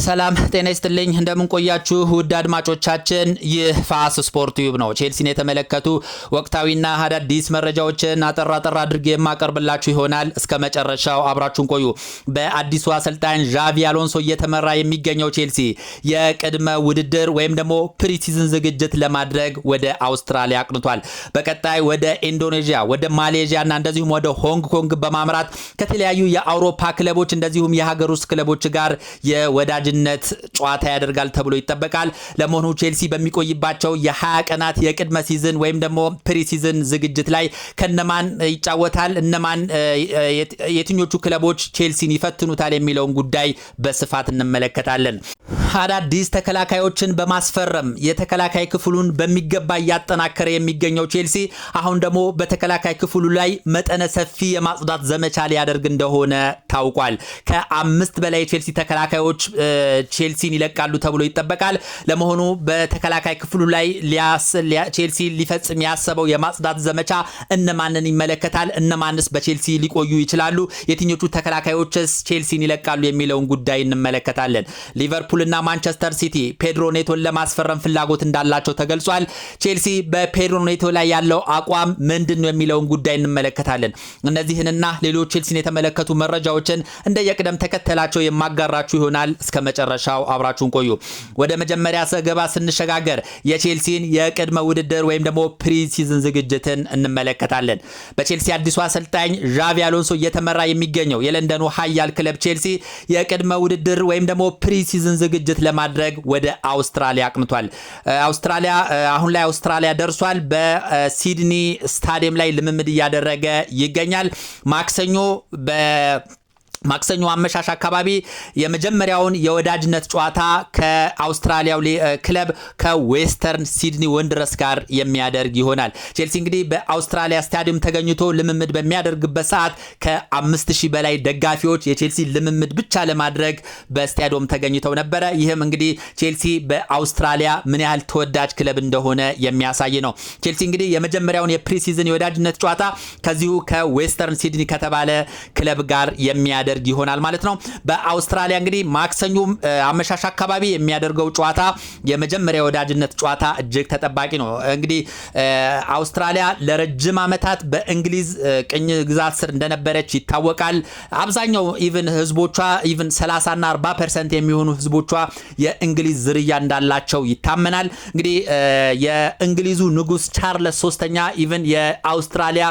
ሰላም ጤና ይስጥልኝ። እንደምን ቆያችሁ ውድ አድማጮቻችን፣ ይህ ፋስ ስፖርት ቲዩብ ነው። ቼልሲን የተመለከቱ ወቅታዊና አዳዲስ መረጃዎችን አጠር አጠር አድርጌ የማቀርብላችሁ ይሆናል። እስከ መጨረሻው አብራችሁን ቆዩ። በአዲሱ አሰልጣኝ ዣቪ አሎንሶ እየተመራ የሚገኘው ቼልሲ የቅድመ ውድድር ወይም ደግሞ pre-season ዝግጅት ለማድረግ ወደ አውስትራሊያ አቅንቷል። በቀጣይ ወደ ኢንዶኔዥያ፣ ወደ ማሌዥያ እና እንደዚሁም ወደ ሆንግ ኮንግ በማምራት ከተለያዩ የአውሮፓ ክለቦች እንደዚሁም የሀገር ውስጥ ክለቦች ጋር የወዳጅነት ጨዋታ ያደርጋል ተብሎ ይጠበቃል። ለመሆኑ ቼልሲ በሚቆይባቸው የ20 ቀናት የቅድመ season ወይም ደግሞ pre-season ዝግጅት ላይ ከነማን ይጫወታል፣ እነማን የትኞቹ ክለቦች ቼልሲን ይፈትኑታል የሚለውን ጉዳይ በስፋት እንመለከታለን። አዳዲስ ተከላካዮችን በማስፈረም የተከላካይ ክፍሉን በሚገባ እያጠናከረ የሚገኘው ቼልሲ አሁን ደግሞ በተከላካይ ክፍሉ ላይ መጠነ ሰፊ የማጽዳት ዘመቻ ሊያደርግ እንደሆነ ታውቋል። ከ5 በላይ የቼልሲ ተከላካዮች ቼልሲን ይለቃሉ ተብሎ ይጠበቃል። ለመሆኑ በተከላካይ ክፍሉ ላይ ቼልሲ ሊፈጽም ያሰበው የማጽዳት ዘመቻ እነማንን ይመለከታል? እነማንስ በቼልሲ ሊቆዩ ይችላሉ? የትኞቹ ተከላካዮችስ ቼልሲን ይለቃሉ የሚለውን ጉዳይ እንመለከታለን። ሊቨርፑልና ማንቸስተር ሲቲ ፔድሮ ኔቶን ለማስፈረም ፍላጎት እንዳላቸው ተገልጿል። ቼልሲ በፔድሮ ኔቶ ላይ ያለው አቋም ምንድን ነው የሚለውን ጉዳይ እንመለከታለን። እነዚህንና ሌሎች ቼልሲን የተመለከቱ መረጃዎችን እንደየቅደም ተከተላቸው የማጋራችሁ ይሆናል። እስከ መጨረሻው አብራችሁን ቆዩ። ወደ መጀመሪያ ዘገባ ስንሸጋገር የቼልሲን የቅድመ ውድድር ወይም ደግሞ pre-season ዝግጅትን እንመለከታለን። በቼልሲ አዲሱ አሰልጣኝ ዣቪ አሎንሶ እየተመራ የሚገኘው የለንደኑ ኃያል ክለብ ቼልሲ የቅድመ ውድድር ወይም ደግሞ pre-season ዝግጅት ለማድረግ ወደ አውስትራሊያ አቅንቷል። አውስትራሊያ አሁን ላይ አውስትራሊያ ደርሷል። በሲድኒ ስታዲየም ላይ ልምምድ እያደረገ ይገኛል። ማክሰኞ አመሻሽ አካባቢ የመጀመሪያውን የወዳጅነት ጨዋታ ከአውስትራሊያው ክለብ ከዌስተርን ሲድኒ ወንድረስ ጋር የሚያደርግ ይሆናል። ቼልሲ እንግዲህ በአውስትራሊያ ስታዲየም ተገኝቶ ልምምድ በሚያደርግበት ሰዓት ከ5000 በላይ ደጋፊዎች የቼልሲ ልምምድ ብቻ ለማድረግ በስታዲየም ተገኝተው ነበረ። ይህም እንግዲህ ቼልሲ በአውስትራሊያ ምን ያህል ተወዳጅ ክለብ እንደሆነ የሚያሳይ ነው። ቼልሲ እንግዲህ የመጀመሪያውን የ pre-season የወዳጅነት ጨዋታ ከዚሁ ከዌስተርን ሲድኒ ከተባለ ክለብ ጋር የሚያደርግ ይሆናል ማለት ነው። በአውስትራሊያ እንግዲህ ማክሰኞ አመሻሽ አካባቢ የሚያደርገው ጨዋታ የመጀመሪያ ወዳጅነት ጨዋታ እጅግ ተጠባቂ ነው። እንግዲህ አውስትራሊያ ለረጅም ዓመታት በእንግሊዝ ቅኝ ግዛት ስር እንደነበረች ይታወቃል። አብዛኛው even ህዝቦቿ even 30 እና 40% የሚሆኑ ህዝቦቿ የእንግሊዝ ዝርያ እንዳላቸው ይታመናል። እንግዲህ የእንግሊዙ ንጉስ ቻርለስ ሶስተኛ even የአውስትራሊያ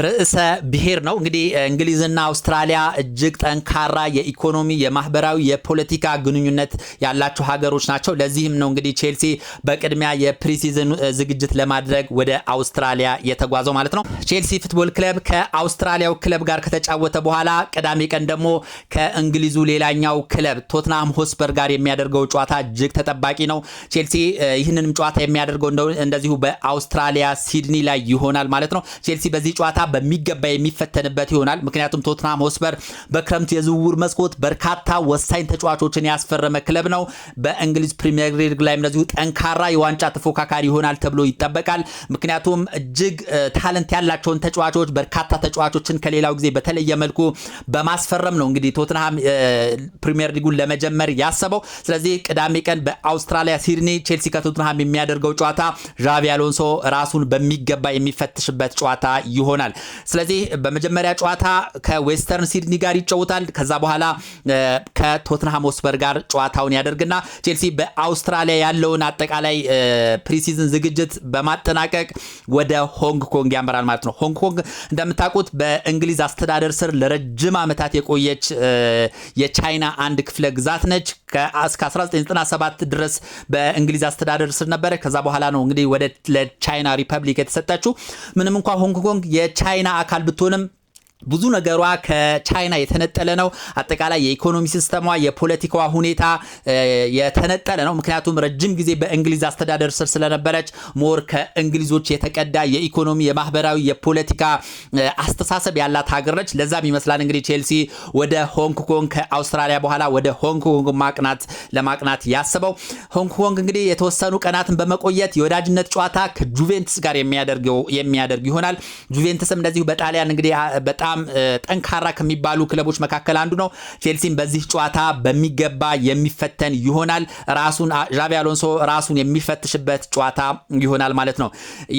ርዕሰ ብሔር ነው። እንግዲህ እንግሊዝና አውስትራሊያ እጅግ ጠንካራ የኢኮኖሚ፣ የማህበራዊ፣ የፖለቲካ ግንኙነት ያላቸው ሀገሮች ናቸው። ለዚህም ነው እንግዲህ ቼልሲ በቅድሚያ የ pre-season ዝግጅት ለማድረግ ወደ አውስትራሊያ የተጓዘው ማለት ነው። ቼልሲ football club ከአውስትራሊያው ክለብ ጋር ከተጫወተ በኋላ ቅዳሜ ቀን ደግሞ ከእንግሊዙ ሌላኛው ክለብ ቶትናም ሆስፐር ጋር የሚያደርገው ጨዋታ እጅግ ተጠባቂ ነው። ቼልሲ ይህንንም ጨዋታ የሚያደርገው እንደዚሁ በአውስትራሊያ ሲድኒ ላይ ይሆናል ማለት ነው። ቼልሲ በዚህ ጨዋታ በሚገባ የሚፈተንበት ይሆናል። ምክንያቱም ቶትናም ሆስፐር በክረምት የዝውውር መስኮት በርካታ ወሳኝ ተጫዋቾችን ያስፈረመ ክለብ ነው። በእንግሊዝ ፕሪሚየር ሊግ ላይ እንደዚሁ ጠንካራ የዋንጫ ተፎካካሪ ይሆናል ተብሎ ይጠበቃል። ምክንያቱም እጅግ talent ያላቸውን ተጫዋቾች በርካታ ተጫዋቾችን ከሌላው ጊዜ በተለየ መልኩ በማስፈረም ነው እንግዲህ ቶትናም ፕሪሚየር ሊጉን ለመጀመር ያሰበው። ስለዚህ ቅዳሜ ቀን በአውስትራሊያ ሲድኒ ቼልሲ ከቶትናም የሚያደርገው ጨዋታ ዣቪ አሎንሶ ራሱን በሚገባ የሚፈትሽበት ጨዋታ ይሆናል። ስለዚህ በመጀመሪያ ጨዋታ ከዌስተርን ሲድኒ ጋር ይጫወታል። ከዛ በኋላ ከቶትንሃም ሆስፐር ጋር ጨዋታውን ያደርግና ቼልሲ በአውስትራሊያ ያለውን አጠቃላይ pre-season ዝግጅት በማጠናቀቅ ወደ ሆንግ ኮንግ ያመራል ማለት ነው። ሆንግ ኮንግ እንደምታውቁት በእንግሊዝ አስተዳደር ስር ለረጅም ዓመታት የቆየች የቻይና አንድ ክፍለ ግዛት ነች። እስከ 1997 ድረስ በእንግሊዝ አስተዳደር ስር ነበረ። ከዛ በኋላ ነው እንግዲህ ወደ ለቻይና ሪፐብሊክ የተሰጠችው። ምንም እንኳ ሆንግ ኮንግ የቻይና አካል ብትሆንም ብዙ ነገሯ ከቻይና የተነጠለ ነው። አጠቃላይ የኢኮኖሚ system ሟ፣ የፖለቲካዋ ሁኔታ የተነጠለ ነው። ምክንያቱም ረጅም ጊዜ በእንግሊዝ አስተዳደር ስር ስለነበረች more ከእንግሊዞች የተቀዳ የኢኮኖሚ፣ የማህበራዊ፣ የፖለቲካ አስተሳሰብ ያላት ሀገር ነች። ለዛም ይመስላል እንግዲህ ቼልሲ ወደ ሆንግ ኮንግ ከአውስትራሊያ በኋላ ወደ ሆንግ ኮንግ ለማቅናት ያሰበው። ሆንግ ኮንግ እንግዲህ የተወሰኑ ቀናትን በመቆየት የወዳጅነት ጨዋታ ከጁቬንትስ ጋር የሚያደርግ ይሆናል። ጁቬንትስም እንደዚሁ በጣሊያን እንግዲህ በጣም በጣም ጠንካራ ከሚባሉ ክለቦች መካከል አንዱ ነው። ቼልሲም በዚህ ጨዋታ በሚገባ የሚፈተን ይሆናል። ራሱን ዣቪ አሎንሶ ራሱን የሚፈትሽበት ጨዋታ ይሆናል ማለት ነው።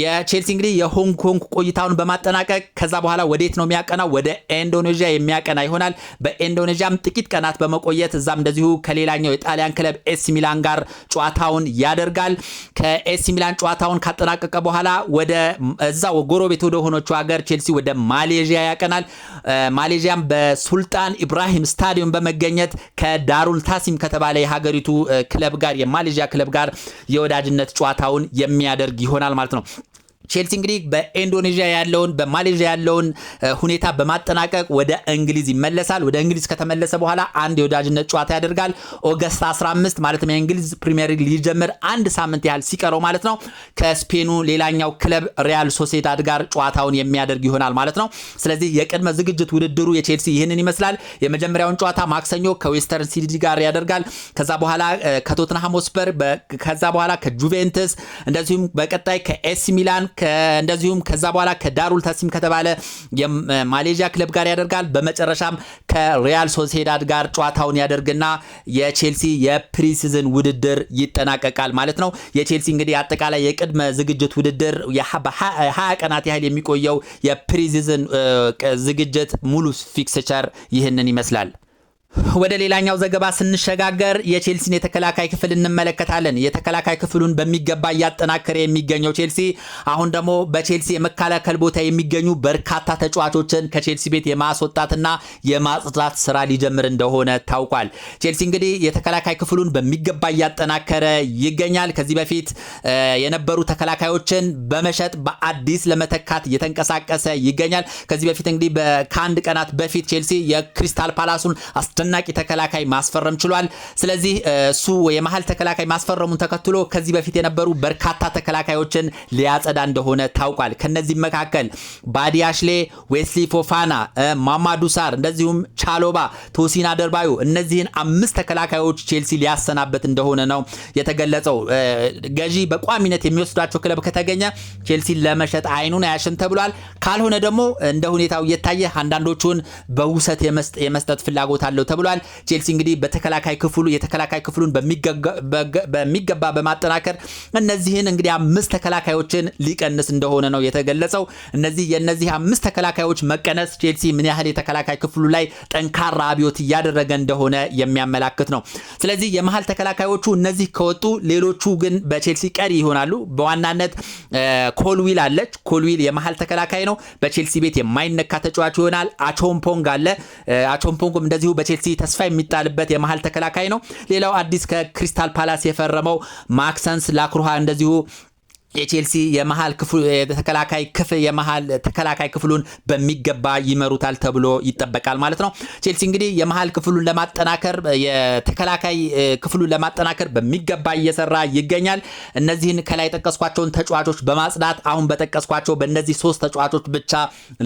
የቼልሲ እንግዲህ የሆንግ ኮንግ ቆይታውን በማጠናቀቅ ከዛ በኋላ ወዴት ነው የሚያቀናው? ወደ ኢንዶኔዥያ የሚያቀና ይሆናል። በኢንዶኔዥያም ጥቂት ቀናት በመቆየት እዛም እንደዚሁ ከሌላኛው የጣሊያን ክለብ ኤሲ ሚላን ጋር ጨዋታውን ያደርጋል። ከኤሲ ሚላን ጨዋታውን ካጠናቀቀ በኋላ ወደ እዛው ጎረቤት ወደ ሆነችው ሀገር ቼልሲ ወደ ማሌዥያ ያቀናል። ማሌዥያም በሱልጣን ኢብራሂም ስታዲየም በመገኘት ከዳሩል ታሲም ከተባለ የሀገሪቱ ክለብ ጋር፣ የማሌዥያ ክለብ ጋር የወዳጅነት ጨዋታውን የሚያደርግ ይሆናል ማለት ነው። ቼልሲ እንግዲህ በኢንዶኔዥያ ያለውን፣ በማሌዥያ ያለውን ሁኔታ በማጠናቀቅ ወደ እንግሊዝ ይመለሳል። ወደ እንግሊዝ ከተመለሰ በኋላ አንድ የወዳጅነት ጨዋታ ያደርጋል። August 15፣ ማለትም የእንግሊዝ ፕሪሚየር ሊግ ሊጀምር አንድ ሳምንት ያህል ሲቀረው ማለት ነው፣ ከስፔኑ ሌላኛው ክለብ ሪያል ሶሴዳድ ጋር ጨዋታውን የሚያደርግ ይሆናል ማለት ነው። ስለዚህ የቅድመ ዝግጅት ውድድሩ የቼልሲ ይህንን ይመስላል። የመጀመሪያውን ጨዋታ ማክሰኞ ከዌስተርን ሲድኒ ጋር ያደርጋል። ከዛ በኋላ ከቶትንሃም ሆትስፐር፣ ከዛ በኋላ ከጁቬንትስ፣ እንደዚሁም በቀጣይ ከኤሲ ሚላን፣ እንደዚሁም ከዛ በኋላ ከዳሩል ታሲም ከተባለ የማሌዥያ ክለብ ጋር ያደርጋል። በመጨረሻም ከሪያል ሶሴዳድ ጋር ጨዋታውን ያደርግና የቼልሲ የ pre-season ውድድር ይጠናቀቃል ማለት ነው። የቼልሲ እንግዲህ አጠቃላይ የቅድመ ዝግጅት ውድድር፣ በ20 ቀናት ያህል የሚቆየው የ pre-season ዝግጅት ሙሉ fixture ይህንን ይመስላል። ወደ ሌላኛው ዘገባ ስንሸጋገር የቼልሲን የተከላካይ ክፍል እንመለከታለን። የተከላካይ ክፍሉን በሚገባ እያጠናከረ የሚገኘው ቼልሲ አሁን ደግሞ በቼልሲ የመከላከል ቦታ የሚገኙ በርካታ ተጫዋቾችን ከቼልሲ ቤት የማስወጣትና የማጽዳት ስራ ሊጀምር እንደሆነ ታውቋል። ቼልሲ እንግዲህ የተከላካይ ክፍሉን በሚገባ እያጠናከረ ይገኛል። ከዚህ በፊት የነበሩ ተከላካዮችን በመሸጥ በአዲስ ለመተካት እየተንቀሳቀሰ ይገኛል። ከዚህ በፊት እንግዲህ ከአንድ ቀናት በፊት ቼልሲ የክሪስታል ፓላሱን አስደናቂ ተከላካይ ማስፈረም ችሏል። ስለዚህ እሱ የመሀል ተከላካይ ማስፈረሙን ተከትሎ ከዚህ በፊት የነበሩ በርካታ ተከላካዮችን ሊያጸዳ እንደሆነ ታውቋል። ከነዚህ መካከል ባዲያሽሌ፣ ዌስሊ ፎፋና፣ ማማዱ ሳር፣ እንደዚሁም ቻሎባ፣ ቶሲን አደርባዩ፣ እነዚህን አምስት ተከላካዮች ቼልሲ ሊያሰናበት እንደሆነ ነው የተገለጸው። ገዢ በቋሚነት የሚወስዳቸው ክለብ ከተገኘ ቼልሲ ለመሸጥ አይኑን አያሽም ተብሏል። ካልሆነ ደግሞ እንደ ሁኔታው እየታየ አንዳንዶቹን በውሰት የመስጠት ፍላጎት አለው ተብሏል። ቼልሲ እንግዲህ በተከላካይ ክፍሉ የተከላካይ ክፍሉን በሚገባ በማጠናከር እነዚህን እንግዲህ አምስት ተከላካዮችን ሊቀንስ እንደሆነ ነው የተገለጸው። የእነዚህ አምስት ተከላካዮች መቀነስ ቼልሲ ምን ያህል የተከላካይ ክፍሉ ላይ ጠንካራ አብዮት እያደረገ እንደሆነ የሚያመላክት ነው። ስለዚህ የመሀል ተከላካዮቹ እነዚህ ከወጡ ሌሎቹ ግን በቼልሲ ቀሪ ይሆናሉ። በዋናነት ኮልዊል አለች። ኮልዊል የመሀል ተከላካይ ነው። በቼልሲ ቤት የማይነካ ተጫዋች ይሆናል። አቾምፖንግ አለ። አቾምፖንግም እንደዚሁ በቼልሲ ተስፋ የሚጣልበት የመሀል ተከላካይ ነው። ሌላው አዲስ ከክሪስታል ፓላስ የፈረመው ማክሰንስ ላክሩሃ እንደዚሁ የቼልሲ የመሀል ክፍሉ የተከላካይ ክፍል የመሀል ተከላካይ ክፍሉን በሚገባ ይመሩታል ተብሎ ይጠበቃል ማለት ነው። ቼልሲ እንግዲህ የመሀል ክፍሉን ለማጠናከር፣ የተከላካይ ክፍሉን ለማጠናከር በሚገባ እየሰራ ይገኛል። እነዚህን ከላይ የጠቀስኳቸውን ተጫዋቾች በማጽዳት አሁን በጠቀስኳቸው በእነዚህ ሶስት ተጫዋቾች ብቻ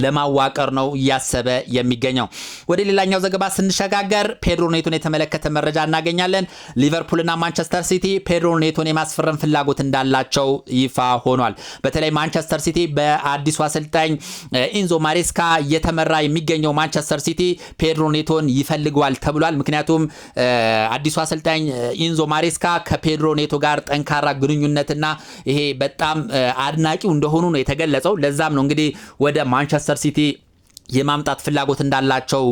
ለማዋቀር ነው እያሰበ የሚገኘው። ወደ ሌላኛው ዘገባ ስንሸጋገር ፔድሮ ኔቶን የተመለከተ መረጃ እናገኛለን። ሊቨርፑልና ማንቸስተር ሲቲ ፔድሮ ኔቶን የማስፈረም ፍላጎት እንዳላቸው ይፋ ሆኗል። በተለይ ማንቸስተር ሲቲ፣ በአዲሱ አሰልጣኝ ኢንዞ ማሬስካ እየተመራ የሚገኘው ማንቸስተር ሲቲ ፔድሮ ኔቶን ይፈልገዋል ተብሏል። ምክንያቱም አዲሱ አሰልጣኝ ኢንዞ ማሬስካ ከፔድሮ ኔቶ ጋር ጠንካራ ግንኙነትና ይሄ በጣም አድናቂው እንደሆኑ ነው የተገለጸው። ለዛም ነው እንግዲህ ወደ ማንቸስተር ሲቲ የማምጣት ፍላጎት እንዳላቸው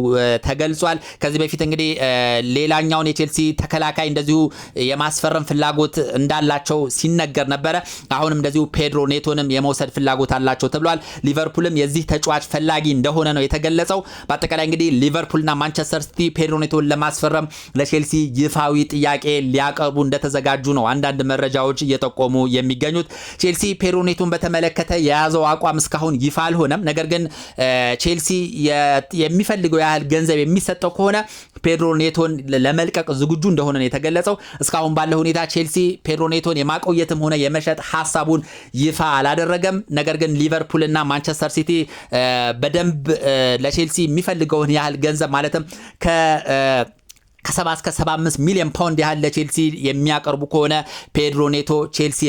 ተገልጿል። ከዚህ በፊት እንግዲህ ሌላኛውን የቼልሲ ተከላካይ እንደዚሁ የማስፈረም ፍላጎት እንዳላቸው ሲነገር ነበረ። አሁንም እንደዚሁ ፔድሮ ኔቶንም የመውሰድ ፍላጎት አላቸው ተብሏል። ሊቨርፑልም የዚህ ተጫዋች ፈላጊ እንደሆነ ነው የተገለጸው። በአጠቃላይ እንግዲህ ሊቨርፑልና ማንቸስተር ሲቲ ፔድሮ ኔቶን ለማስፈረም ለቼልሲ ይፋዊ ጥያቄ ሊያቀርቡ እንደተዘጋጁ ነው አንዳንድ መረጃዎች እየጠቆሙ የሚገኙት። ቼልሲ ፔድሮ ኔቶን በተመለከተ የያዘው አቋም እስካሁን ይፋ አልሆነም። ነገር ግን ቼልሲ የሚፈልገው ያህል ገንዘብ የሚሰጠው ከሆነ ፔድሮ ኔቶን ለመልቀቅ ዝግጁ እንደሆነ ነው የተገለጸው። እስካሁን ባለው ሁኔታ ቼልሲ ፔድሮ ኔቶን የማቆየትም ሆነ የመሸጥ ሀሳቡን ይፋ አላደረገም። ነገር ግን ሊቨርፑል እና ማንቸስተር ሲቲ በደንብ ለቼልሲ የሚፈልገውን ያህል ገንዘብ ማለትም ከ70 እስከ 75 ሚሊዮን ፓውንድ ያህል ለቼልሲ የሚያቀርቡ ከሆነ ፔድሮ ኔቶ ቼልሲ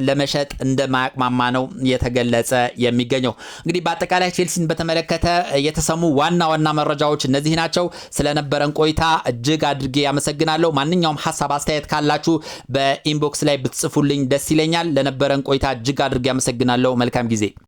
ለመሸጥ እንደማያቅማማ ነው የተገለጸ የሚገኘው። እንግዲህ በአጠቃላይ ቼልሲን በተመለከተ የተሰሙ ዋና ዋና መረጃዎች እነዚህ ናቸው። ስለነበረን ቆይታ እጅግ አድርጌ ያመሰግናለሁ። ማንኛውም ሀሳብ አስተያየት ካላችሁ በ inbox ላይ ብትጽፉልኝ ደስ ይለኛል። ለነበረን ቆይታ እጅግ አድርጌ ያመሰግናለሁ። መልካም ጊዜ።